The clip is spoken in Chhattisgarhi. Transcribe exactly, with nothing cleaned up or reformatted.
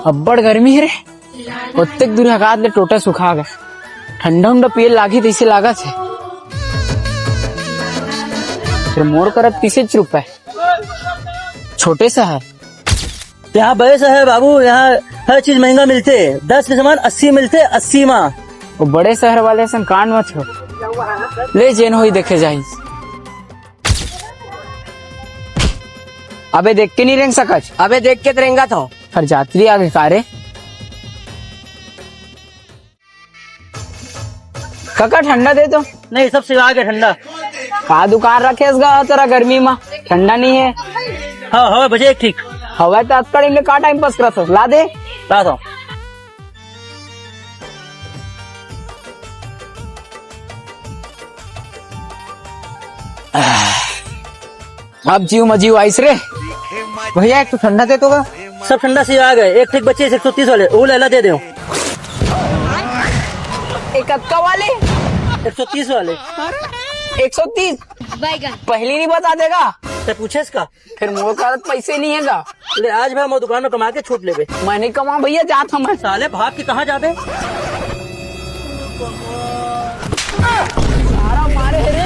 अब्बड़ गर्मी हे रे, ओतेक दूर हकात ले टोटा सुखा गे। ठंडा उंडा पिए लागही तइसे लागत हे। फेर मोर करत तीसे रुपए। छोटे शहर। यहाँ बड़े शहर बाबू, यहाँ हर चीज महंगा मिलथे। दस के सामान अस्सी मिलथे, अस्सी मा। वो बड़े शहर वाले असन कांड मत हो। ले जेन होही देखे जाही। अबे देख के नहीं रेंग सकत। अबे देख के त रेंगत हंव। पर जात्री आगे का रे? काका ठंडा दे तो। नहीं, सब सिवा गे ठंडा। का दुकान रखे हस गा तोरा गर्मी मा? ठंडा नहीं हे। हाँ, हवा बजे एक ठीक। हवा तो अतका दिन ले का टाइम पास करत हस? ला दे। ला दो। अब जीव म जीव आइस रे। भैया, एक ठो ठंडा दे तो गा। सब ठंडा सिवा गे, एक ठिक बचे एक सौ तीस वाले, वो ले ला दे दे। एक कतका वाले? एक सौ तीस वाले। एक सौ तीस? बैगन। पहली नहीं बता देगा। ते पूछे इसका? फिर मोर करत पैसे नहीं हे गा। ले आज भाई मोर दुकान में कमा के छूट लेबे। मैं नहीं कमा भैया, जात हंव मैं। साले भाग के कहाँ जाबे? सारा मारे हे रे।